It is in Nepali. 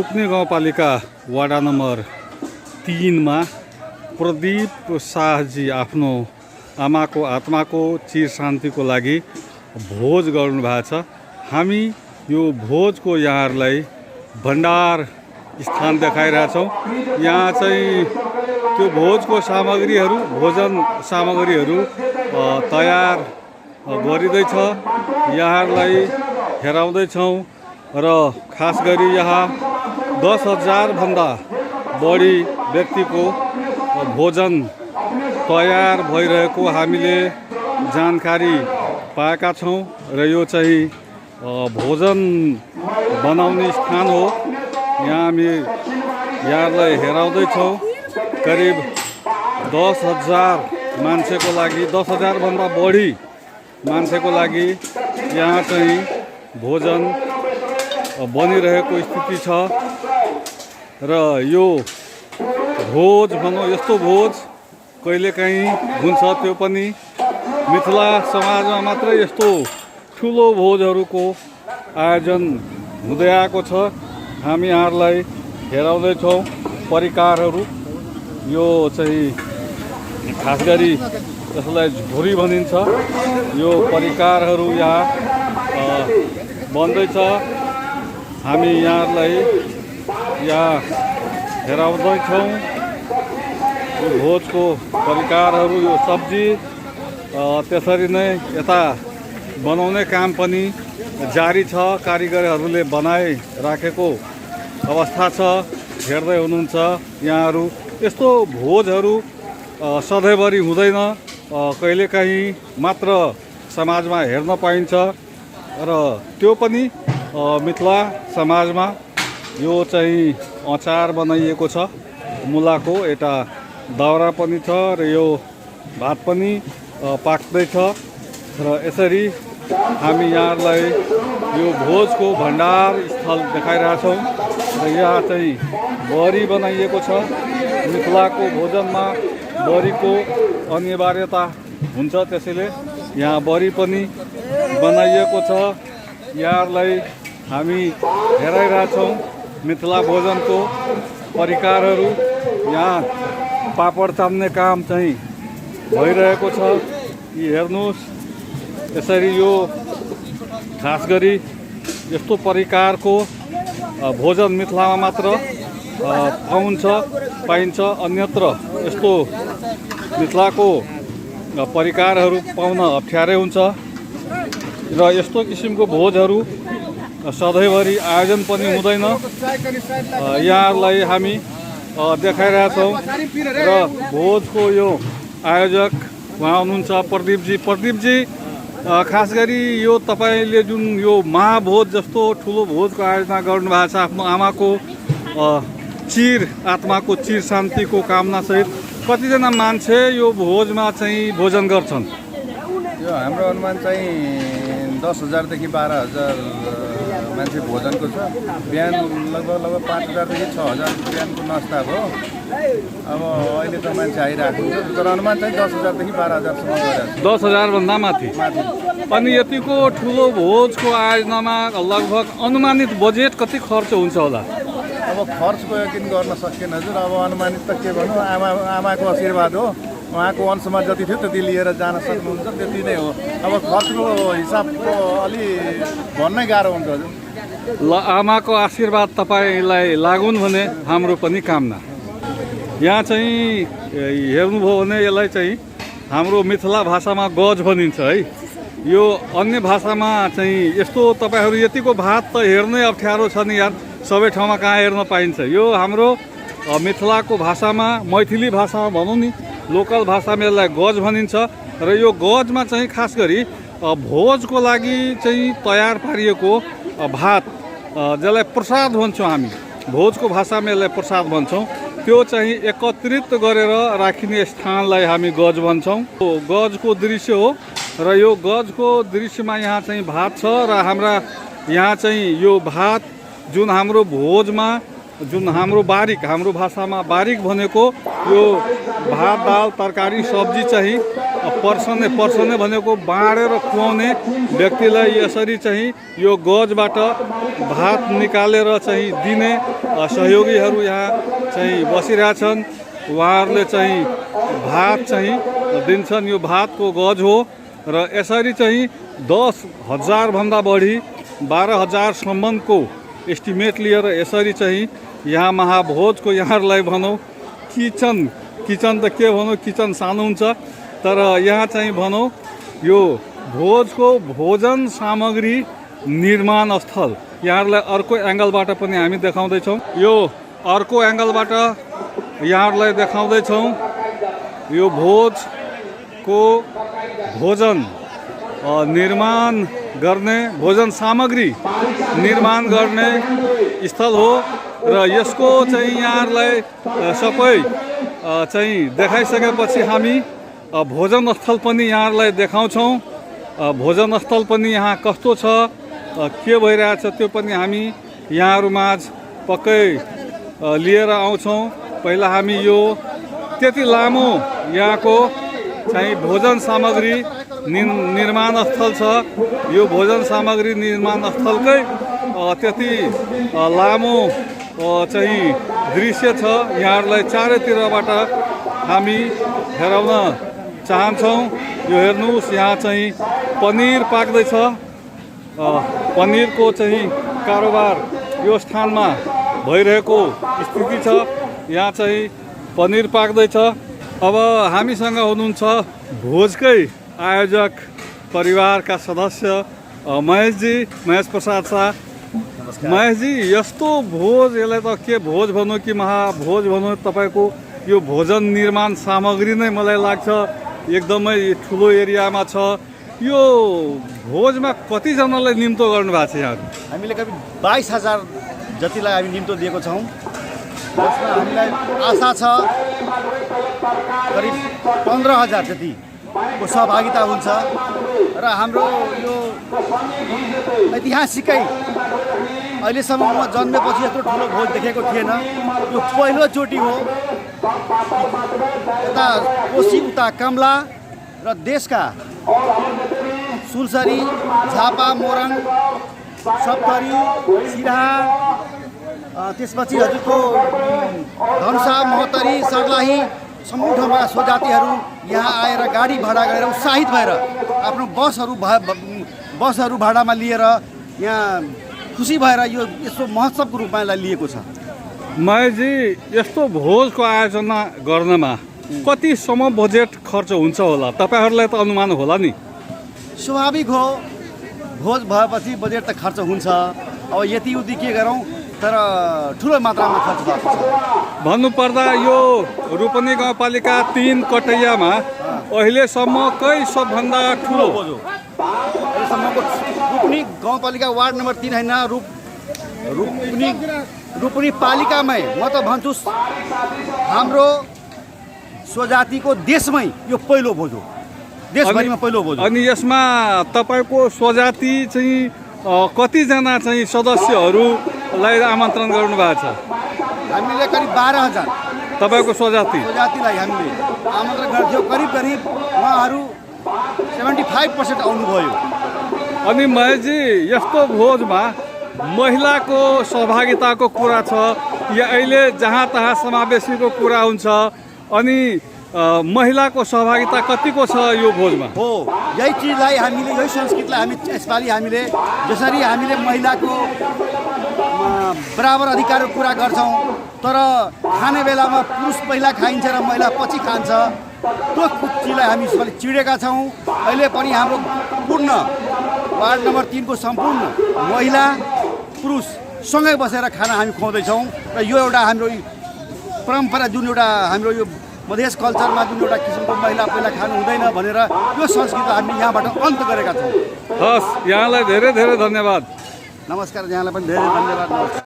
रूपनी गाउँपालिका वडा नम्बर 3 में प्रदीप शाहजी आफ्नो आमाको आत्माको चिर शान्तिको लागि भोज गर्नु भएको छ। हामी यो भोजको यहाँहरूलाई भण्डार स्थान देखाइरहेछौँ। यहाँ चाहिँ त्यो भोजको सामग्रीहरू, भोजन सामग्रीहरू तयार गरिँदैछ। यहाँहरूलाई हेराउँदैछौँ र खास गरी यहाँ 10,000 भन्दा बढी व्यक्तिको भोजन तयार भइरहेको हामीले जानकारी पाएका छौँ र यो चाहिँ भोजन बनाउने स्थान हो। यहाँ हामी यहाँलाई हेराउँदैछौँ। करिब 10,000 मान्छेको लागि, 10,000 भन्दा बढी मान्छेको लागि यहाँ चाहिँ भोजन बनिरहेको स्थिति छ र यो भोज भनौँ, यस्तो भोज कहिलेकाहीँ हुन्छ। त्यो पनि मिथिला समाजमा मात्र यस्तो ठुलो भोजहरूको आयोजन हुँदै आएको छ। हामी यहाँहरूलाई हेराउँदैछौँ परिकारहरू। यो चाहिँ खास गरी यसलाई झोरी भनिन्छ। यो परिकारहरू यहाँ बन्दैछ। हामी यहाँहरूलाई यहाँ हेराउँदैछौँ यो भोजको परिकारहरू। यो सब्जी त्यसरी नै यता बनाउने काम पनि जारी छ। कारिगरहरूले बनाइराखेको अवस्था छ। हेर्दै हुनुहुन्छ यहाँहरू। यस्तो भोजहरू सधैँभरि हुँदैन, कहिलेकाहीँ मात्र समाजमा हेर्न पाइन्छ र त्यो पनि मिथिला समाजमा। यो चाहिँ अचार बनाइएको छ मुलाको। यता दाउरा पनि छ र यो भात पनि पाक्दैछ र यसरी हामी यहाँहरूलाई यो भोजको भण्डार स्थल देखाइरहेछौँ। र यहाँ चाहिँ बरी बनाइएको छ। मिथिलाको भोजनमा बरीको अनिवार्यता हुन्छ, त्यसैले यहाँ बरी पनि बनाइएको छ। यहाँहरूलाई हामी हेराइरहेछौँ मिथिला भोजनको परिकारहरू। यहाँ पापड चाम्ने काम चाहिँ भइरहेको छ। यी हेर्नुहोस्, यसरी यो खास गरी यस्तो परिकारको भोजन मिथिलामा मात्र पाइन्छ। अन्यत्र यस्तो मिथिलाको परिकारहरू पाउन अप्ठ्यारै हुन्छ र यस्तो किसिमको भोजहरू सधैँभरि आयोजन पनि हुँदैन। यहाँहरूलाई हामी देखाइरहेछौँ र भोजको यो आयोजक उहाँ हुनुहुन्छ प्रदीपजी। प्रदीपजी, खास गरी यो तपाईँले जुन यो महाभोज जस्तो ठुलो भोजको आयोजना गर्नुभएको छ आफ्नो आमाको आत्माको चिर शान्तिको कामनासहित, कतिजना मान्छे यो भोजमा चाहिँ भोजन गर्छन्? यो हाम्रो अनुमान चाहिँ 10,000 देखि 12,000 मान्छे भोजनको छ। बिहान लगभग 5,000 देखि 6,000 बिहानको नास्ता भयो। अब अहिले त मान्छे आइरहेको हुन्छ, तर अनुमान चाहिँ 10,000 देखि 12,000सम्म गइरहेको छ। 10,000 भन्दा माथि। अनि यतिको ठुलो भोजको आयोजनामा लगभग अनुमानित बजेट कति खर्च हुन्छ होला? अब खर्चको यकिन गर्न सकिएन हजुर। अब अनुमानित त के भनौँ, आमाको आशीर्वाद हो। उहाँको वंशमा जति थियो त्यति लिएर जान सक्नुहुन्छ, त्यति नै हो। अब खर्चको हिसाबको अलि भन्नै गाह्रो हुन्छ हजुर। आमाको आशीर्वाद तपाईँलाई लागुन् भने हाम्रो पनि कामना। यहाँ चाहिँ हेर्नुभयो भने यसलाई चाहिँ हाम्रो मिथिला भाषामा गज भनिन्छ है। यो अन्य भाषामा चाहिँ यस्तो तपाईँहरू यतिको भात त हेर्नै अप्ठ्यारो छ नि यार, सबै ठाउँमा कहाँ हेर्न पाइन्छ। यो हाम्रो मिथिलाको भाषामा, मैथिली भाषामा भनौँ नि, लोकल भाषामा यसलाई गज भनिन्छ। र यो गजमा चाहिँ खास गरी भोजको लागि चाहिँ तयार पारिएको भात, जसलाई प्रसाद भन्छौँ हामी, भोजको भाषामा यसलाई प्रसाद भन्छौँ, त्यो चाहिँ एकत्रित गरेर राखिने स्थानलाई हामी गज भन्छौँ। गजको दृश्य हो र यो गजको दृश्यमा यहाँ चाहिँ भात छ र हाम्रा यहाँ चाहिँ यो भात जुन हाम्रो भोजमा, जुन हाम्रो बारीक, हाम्रो भाषामा बारीक भनेको यो भात, दाल, तरकारी, सब्जी चाहिँ पर्सने भनेको बाँडेर खुवाउने व्यक्तिलाई यसरी चाहिँ यो गजबाट भात निकालेर चाहिँ दिने सहयोगीहरू यहाँ चाहिँ बसिरहेछन्। उहाँहरूले चाहिँ भात चाहिँ दिन्छन्। यो भातको गज हो र यसरी चाहिँ 10,000 भन्दा बढी 12,000सम्मको एस्टिमेट लिएर यसरी चाहिँ यहाँ महाभोजको यहाँहरूलाई भनौँ किचन त के भनौँ, किचन सानो हुन्छ तर यहाँ चाहिँ भनौँ यो भोजको भोजन सामग्री निर्माण स्थल यहाँहरूलाई अर्को एङ्गलबाट पनि हामी देखाउँदैछौँ। यो अर्को एङ्गलबाट यहाँहरूलाई देखाउँदैछौँ यो भोजको भोजन निर्माण गर्ने भोजन सामग्री निर्माण गर्ने स्थल हो र यसको चाहिँ यहाँहरूलाई सबै चाहिँ देखाइसकेपछि हामी भोजन स्थल पनि यहाँहरूलाई देखाउँछौँ। भोजन स्थल पनि यहाँ कस्तो छ, के भइरहेछ त्यो पनि हामी यहाँहरूमाझ पक्कै लिएर आउँछौँ। पहिला हामी यो त्यति लामो यहाँको चाहिँ भोजन सामग्री निर्माण स्थल छ। यो भोजन सामग्री निर्माण स्थलकै त्यति लामो चाहिँ दृश्य छ। यहाँहरूलाई चारैतिरबाट हामी हेराउन चाहन्छौँ। यो हेर्नुहोस्, यहाँ चाहिँ पनिर पाक्दैछ। पनिरको चाहिँ कारोबार यो स्थानमा भइरहेको स्थिति छ। यहाँ चाहिँ पनिर पाक्दैछ। अब हामीसँग हुनुहुन्छ भोजकै आयोजक परिवारका सदस्य महेश प्रसाद शाह। महेशजी, यस्तो भोज, यसलाई त के भोज भनौँ कि महाभोज भनौँ, तपाईँको यो भोजन निर्माण सामग्री नै मलाई लाग्छ एकदमै ठुलो एरियामा छ। यो भोजमा कतिजनालाई निम्तो गर्नुभएको छ यहाँहरू? हामीले करिब 22,000 जतिलाई हामी निम्तो दिएको छौँ। जसमा हामीलाई आशा छ करिब 15,000 जतिको सहभागिता हुन्छ र हाम्रो यो ऐतिहासिकै अहिलेसम्म म जन्मेपछि यत्रो ठुलो भोज देखेको थिएन। यो पहिलोचोटि हो। यता कोशी, उता काम्ला र देशका सुनसरी, झापा, मोरङ, सप्तरी, सिराहा, त्यसपछि हजुरको धनुषा, महोत्तरी, सर्लाही समूह ठाउँमा स्वजातिहरू यहाँ आएर गाडी भाडा गरेर उत्साहित भएर आफ्नो बसहरू भाडामा लिएर यहाँ खुसी भएर यो यस्तो महोत्सवको रूपमा यसलाई लिएको छ। महेशजी, यस्तो भोजको आयोजना गर्नमा कतिसम्म बजेट खर्च हुन्छ होला? तपाईँहरूलाई त अनुमान होला नि? स्वाभाविक हो, भोज भएपछि बजेट त खर्च हुन्छ। अब यति उति के गरौँ, तर ठुलो मात्रामा खर्च भएको छ। भन्नुपर्दा यो रूपनी गाउँपालिका 3 कटैयामा अहिलेसम्मकै सबभन्दा ठुलो भोज हो। अहिलेसम्मको रूपनी गाउँपालिका वार्ड नम्बर 3 होइन, रूपनी पालिकामै म त भन्छु हाम्रो स्वजातिको देशमै यो पहिलो भोज हो, देशभरिमा पहिलो भोज हो। अनि यसमा तपाईँको स्वजाति चाहिँ कतिजना चाहिँ सदस्यहरूलाई आमन्त्रण गर्नुभएको छ? हामीले करिब 12,000 तपाईँको स्वजातिलाई हामीले आमन्त्रण गर्थ्यौँ। करिब उहाँहरू 75% आउनुभयो। अनि महेशजी, यस्तो भोजमा महिलाको सहभागिताको कुरा छ या अहिले जहाँ तहाँ समावेशीको कुरा हुन्छ? अनि महिलाको सहभागिता कतिको छ यो भोजमा? हो, यही चिजलाई हामीले, यही संस्कृतिलाई यसपालि हामीले जसरी हामीले महिलाको बराबर अधिकारको कुरा गर्छौँ, तर खाने बेलामा पुरुष पहिला खाइन्छ र महिला पछि खान्छ, त्यो चिजलाई हामी यसपालि चिडेका छौँ। अहिले पनि हाम्रो पूर्ण वार्ड नम्बर 3 को सम्पूर्ण महिला पुरुष सँगै बसेर खाना हामी खुवाउँदैछौँ र यो एउटा हाम्रो परम्परा, जुन एउटा हाम्रो यो मधेस कल्चरमा जुन एउटा किसिमको महिला पहिला खानु हुँदैन भनेर यो संस्कृति हामी यहाँबाट अन्त गरेका छौँ। हस्, यहाँलाई धेरै धेरै धन्यवाद। नमस्कार, यहाँलाई पनि धेरै धन्यवाद।